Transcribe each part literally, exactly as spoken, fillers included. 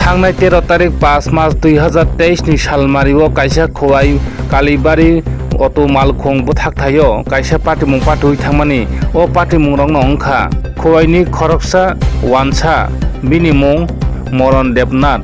Tangnai tero tarik pas mas dui hazar teis ni salmari o kaisa Khowai Kalibari auto malkhung bwthak thaio kaisa patimung patwi thangmani. O patimung rokno wngkha Khowai ni khoroksa wansa, bini mung Moron Debnath,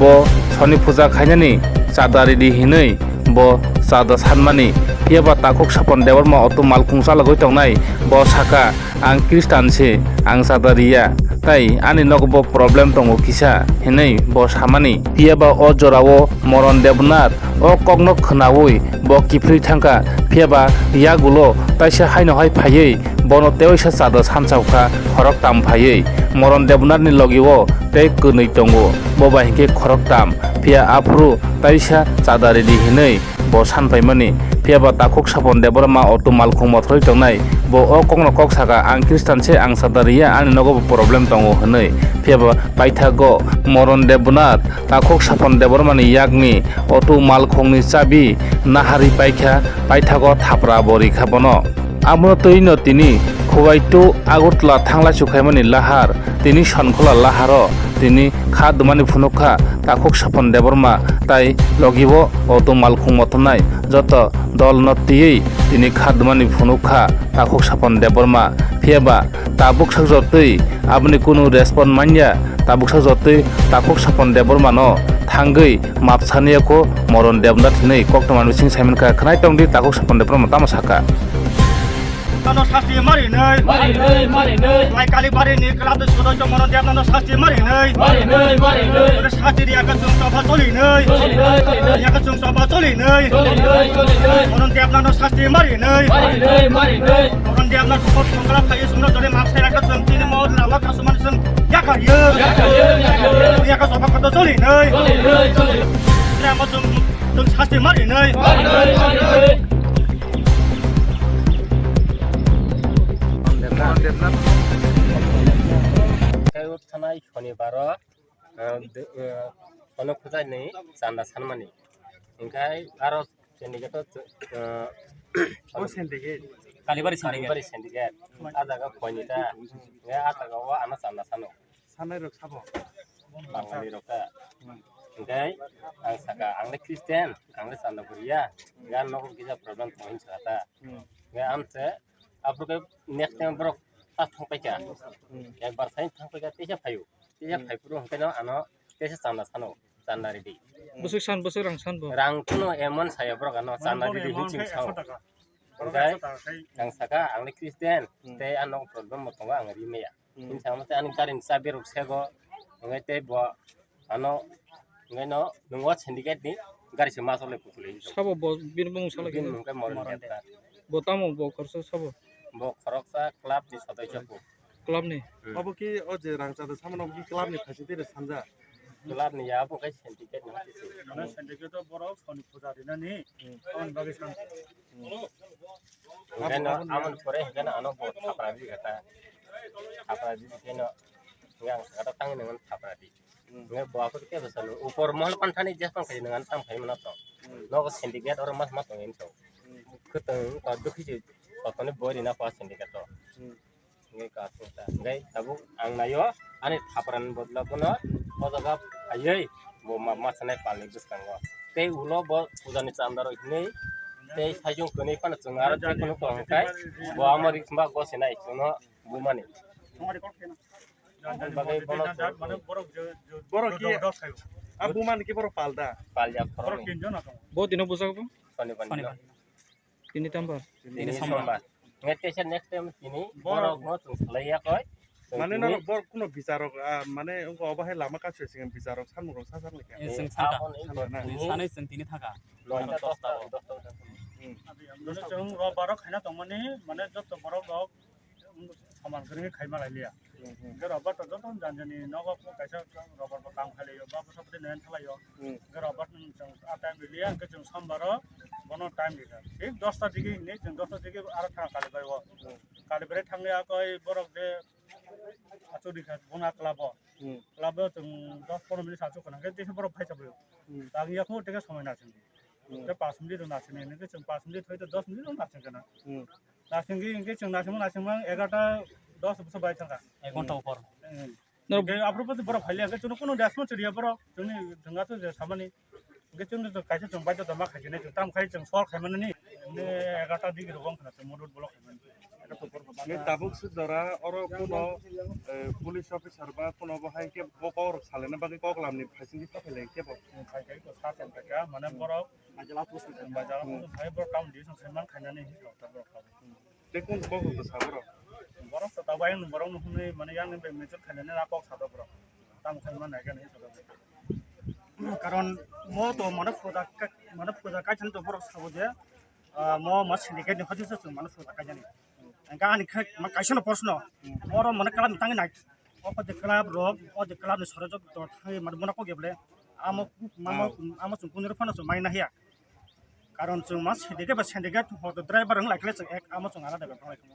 bo Soni puja khainani chada ridi hinwi bo chada sanmani. Phiyaba takhuk Sapon Debbarma auto malkhung chalogwi tongnai, bo saka, "Ang Khristan se, ang chada riya, tai ani nogo bo problem tongo kisa," hinwi bo samani. Phiyaba o jorao Moron Debnath o kokno khwnaui bo kiphilwi thangkha, phiyaba yagulo taisa haino hai phaiwi bono tewaisa chada sanchaokha khoroktam phaiwi. Moron Debnathni logio tei kwnwi tongo, bo bai hinkhe khoroktam, phiya aphuru taisa chada ridi hinwi bo san paimani. Phiyaba takhuk Sapon Debbarma auto malkhung mothloi tongnai, bo o kokno kok saka, "Ang Khristan se, ang chada riya, ani nogo bo problem tongo," hinwi. Phiyaba paithago Moron Debnath takhuk Sapon Debbarmani yakni auto malkhungni chabi naharwi paikha, paithago thapra bo rikha bono. Abono twino tini Khowai to Agartala thanglaisu khaimani lahar, tini Sonkhola laharo tini kha dwmani phunukha takhuk Sapon Debbarma tai logibo auto malkhung mothornai joto dolno twiwi tini kha dwmani phunukha takhuk Sapon Debbarma. Phiyaba tabuk sak jotwi aboni kunu respond manya, tabuk sak jotwi takhuk Sapon Debbarmano thangwi map saniya kho Moron Debnath hinwi koktwma bising saimankha. Khwnai tongdi takhuk Sapon Debbarma tamo saka. Ano sasti mari nei. Mari nei, mari nei. Lai Kalibari ni club de sodosyo Moron Debnath no sasti mari nei. Mari nei, mari nei. Ore sasti riya ka chung sabha choli nei. Choli nei, choli nei. Riya ka chung sabha choli nei. Choli nei, choli nei. Moron Debnath no sasti mari nei. Mari nei, mari nei. Moron Debnath support kongkla khayo sumno jore map sai raka chung tini mo lama ka suman chung yakar yo. Yakar yo, yakar yo. Riya ka sabha ka choli nei. Choli nei, choli nei. Riya ma chung chung sasti mari nei. Mari nei, mari nei. Thanai Shonibaro, ah, de-, ah, Sono Khujai ni chanda sanmani. Hinkhe aro syndicate o, ah, Kalibari syndicate. Kalibari syndicate. Ah jaga koini ta. Hinkhe ah jaga o ano chanda sano. Sanai rok sabo. Bangali rok ta. Hinkhe ang saka, "Ang le Christian, ang le chanda buriya." Hinkhe ang nogo kisa problem tongo hinwi saka ta. Hinkhe ang se, aphuru khe next time borok ta thang paikha. Hmm. Ekbar sai thang paikha, teisa phaio. Teisa phaiphuru hwnkhe no ano teisa chanda sano, chanda ridi. Bwswk san, bwswk rang san bo? Rang kuno emon saya borok ano chanda ridi hinwi chwng sao. Hinkhe ang saka, "Ang le Christian, tei ano problem bo tongo, ang ri maya." Hinwi sama tei ani gari ni chabi rok sego, hinkhe tei bo ano, hinkhe no, nungo syndicate ni gari se ma chole kukulai hinwi. Sabo bo bini bumung salo bini khe bumung khe Moron Debnath. Bo tamo bo khoroksa sabo? Bo khoroksa club ni sodosyo bo. Club ni? Hmm. Obo ki o je rang chada samano obo ki club ni phaising twi sanja? Club ni ya, bo khe syndicate ni hati se. Mane syndicate o borok Soni puja rinani, aboni bagwi sanja. Hinkhe no, aboni pore hinkhe no ano bo thapra di kha ta. Thapra di khe no, hinkhe ang saka ta tangwi nang thapra di. Hinkhe bo aphuru kebo sanu upor mohol panthani je tong khai nang tam khai mano to. Nogo syndicate oro mas mas tong to. Khwtwng to dukhi se totoni boi rina kho syndicate to. Hinkhe kasing ta. Hinkhe tabuk ang naio, ani thapra ni bodol bono o jaga phaiwi bo ma-, ma sanai palni bwskango. Tei ulo bo puja ni chanda rok hinwi tei saichung kwnwi phano chwng aro tei kunu tong khai bo amo risk ma gosinai chwngno bumani. Bagwi bono borok ki a bumani ki borok palda. Palya borok khoroknwi. Bo tino bujak bo? Sonibar. Sonibar. Tini tambar. Tini sombar. Nge teisa next time tini borok no chwng salai ya koi. Mane no borok kuno bichar rok, ah, mane wngkha obo hai lama kasu sing bichar rok samung rok sa sa nai kha. Eh, chwng sangka. Sanai chwng tini thangka. Noita dosta, dosta. Chwng robar rok khaina tongmani mane joto borok rok soman kwrwi khai ma lai liya. Hwnkhe robar to joto jani jani nogo kaisa robar bo kam khai lai o, ba bwsa bwtwi nai thalai o. Hwnkhe robar chwng a time riliya, hwnkhe chwng sombar o bono time rikha. Thik dosta digi hinwi chwng dosta digi aro thang kali bai o. Kali bai thangwi akoi borok je achuk rikha bono a club o. Club o chwng dos pondro minute achuk khna hwnkhe tei borok phai chabai o. Tang yakung tei somoi na chwng. Tei pas minute rw na chwng hwnkhe chwng pas minute hoi to dos minute rw na chwng khna. Nasingwi hwnkhe chwng nasingma nasingma egarota dos bwsa bai thangkha. Ek ghonta upor. Hmm. Norok hwnkhe aphuru bwtwi borok phailiya, hwnkhe chwngno kunu response riya borok, chwngni thwngya to je samani. Hwnkhe chwngno to kaisa chwng baidhota ma khaijinai, chwng tamo khai chwng sol khaimanani, hwnkhe egarota digi rogo wngkha na chwng modot block khaimani. Hwnkhe tabuk se jora oro kuno, eh, police officer ba kuno bo hai khe bo kok rok salaina bagwi kok lamni phaisingwi ta phailai khe bo. Phai khai to sa tong kha, mane borok Bajar Hmm. Hai borok town division khai man khainani hinwi rok ta borok. Tei kung kok rok sa borok? Borok to tabuk ayang borok no hwnwi mane yang ni bai mechuk khainani na kok sa borok. Tamo khai man nai gani. Karon mo to mane puja ka-, mane puja kaisa to borok sabo je, ah, mo ma syndicate ni hoji se chwng mane puja kaisa ni. Engka ani khai ma kaisa no proshno. Oro mane kalam tang nai. O je club rok, o je club ni sorojok to thai mane bono kok ya bole. Amo, amo, amo chwng kunu phano chwng mai na hiya. Karon chwng ma syndicate ba syndicate hoto driver wng lai khe chwng ek amo chwng alada bepar lai khe.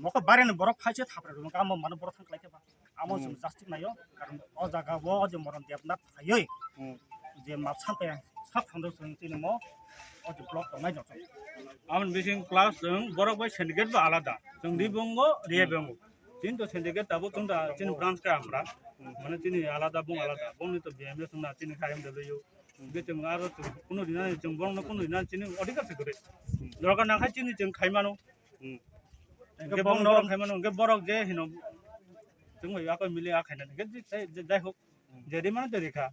Mokol bare ni borok phai se thapra rwng amo mano borok thang lai khe ba. Amo chwng justice naio. Karon o jaga o je moron debna phaiwi. Je map sape sak thondo chwng tini mo o je block tongnai jok. Amoni bising plus chwng borok bai syndicate ba alada. Chwng di bongo, riya bongo. Chini to syndicate tabuk chwng da chini branch ka amra. Mane chini alada bung alada. Bung ni to B M S na chini ka M W. Hingke chwng aro chwng kunu rina chwng borokno kunu rina chini odhikar se kwrwi. Dorkar nang khai chini chwng khai mano. Hingke borokno borok khai mano. Hingke borok je hino chwng bai akoi mili a khaina. Hingke je, je, jai hok. Je ri mano je ri kha.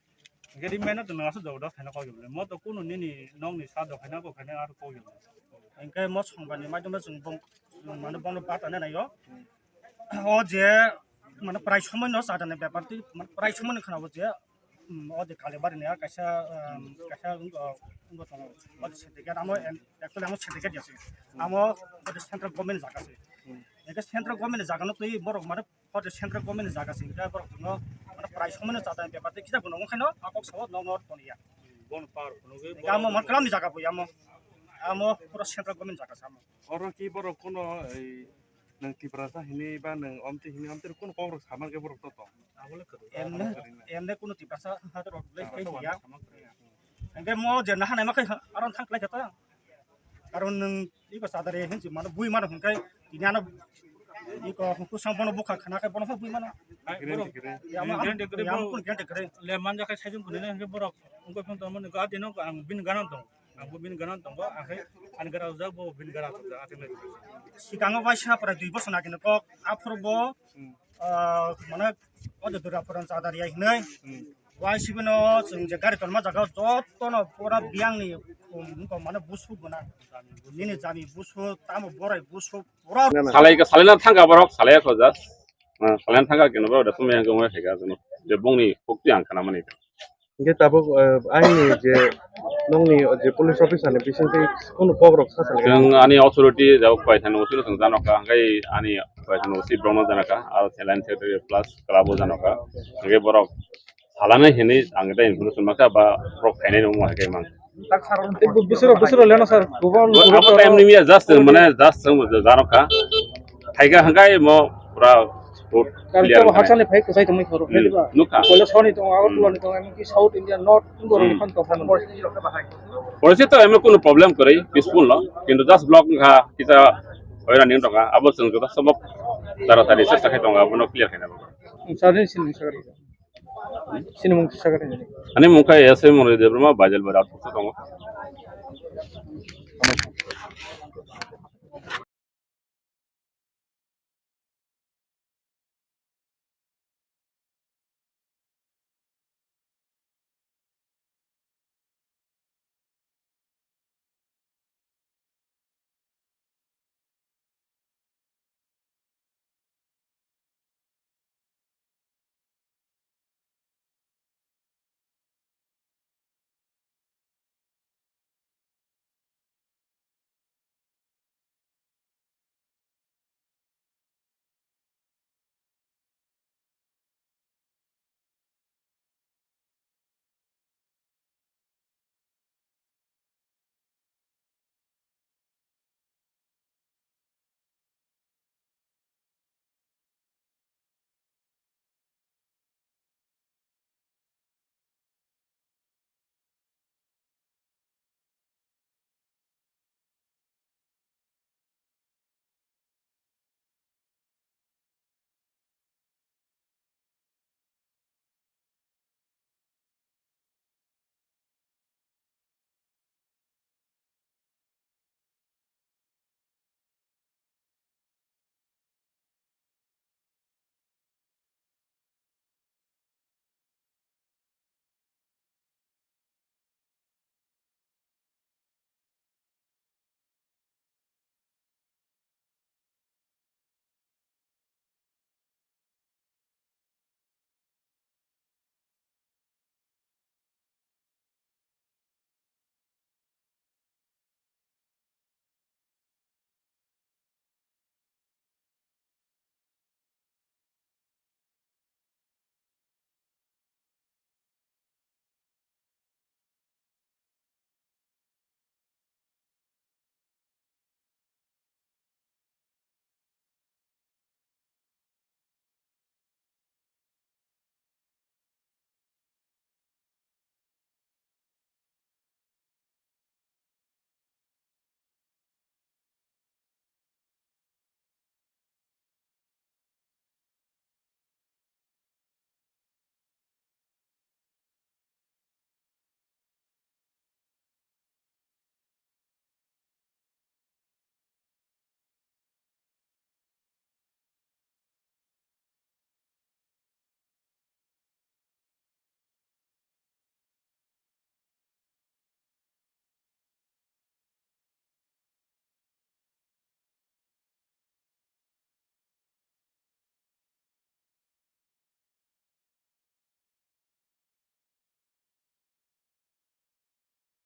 Hingke ri mano to nang aswk jogodo khaina kok yobole. Mo to kunu nini nokni sa do khaina kok khaina aro kok yobole. Hingke mo songba ni maidome chwng bong, chwng mane bono bata nai naio. O je mane prai somoi no chadani bepar twi mane prai somoi no khna o je, mm, o je Kalibari ni kaisa, um, kaisa wng-, wngbo tongo. O je syndicate amo en-, actually amo syndicate ya se. Amo o je central government ni jaga se. Eke central government ni jaga no twi borok mane o je central government ni jaga se. Eke borok no mane prai somoi no chadani bepar twi kisa bo no wngkhaino a kok sao no no toniya. Bon par no ge eke amo mane kalam ni jaga bo ya amo. Amo pura central government ni jaga se amo. Oro ki borok kuno ei nwng Tiprasa hini ba nwng omti hini omti kuno kok rok sama khe borok to tong. Emne, emne kuno Tiprasa ha to rok le khe ya. Engke mo je naha naima khe aron thang klai khe ta. Karon nwng iko sadare hin si mano bui mano hingkai tini ano iko kusang bono bukha khana khe bono bui mano. Guarantee kre. Ya mo am, guarantee kre ya mo borok. Kun guarantee kre. Le manja khe sajung kunina hingke borok. Ungko phone to mo ga dino ang bin ganan tong. Ang bo bini gana tongo, ang khe ani gara ujak, bo bini gara ujak, atwng lai. Sikango bai sa pora dui bosor nagini kok, aphuru bo, ah, mane, o de Durga Puran chadar ya hinui. Bai sibino chwng je gari tonma jaga jotono pura biyangni, um, wngkha mane busu gwnang. Nini jami busu, tamo borai busu, pura. Salai ka, salai na thangka borok, salai ya soja. Ah, salai na thangka keno borok, da sumya kemo khaika, je bongni kokti ang khana mani. Hingke tabuk, eh, aini je nongni je police officer ni bisingtwi kunu kok rok sa salai. Chwng ani authority jabo paithakni usi no chwng jano kha, hingke ani paithakni usi borokno jano kha, aro line secretary plus club o jano kha. Hingke borok salani hinwi ang ta information mankha ba borok khainai nungma hingke mang. Tei bu-, busuro, busuro leno sir, kubang abo time ni miya just mane just jano kha. Thaika hingke mo pura road clear. Kali to haksani phai kwchai tongwi khoro, Hmm. Nukha. Koila soni tongo, Agartala ni tongo, emonki South India, North, India ni Hmm. phan tong phano. Policy to emo kuno problem kwrwi, peaceful no, kintu just block wngkha, kisa hoira ni wngtongkha, abo chwng joto sobo taratari chesta khai tongo, abono clear khaina. Sir ni sini sakari. Sini mung sakari. Ani mung kha S M Murali Debbarma, Bajalbari outpost tongo.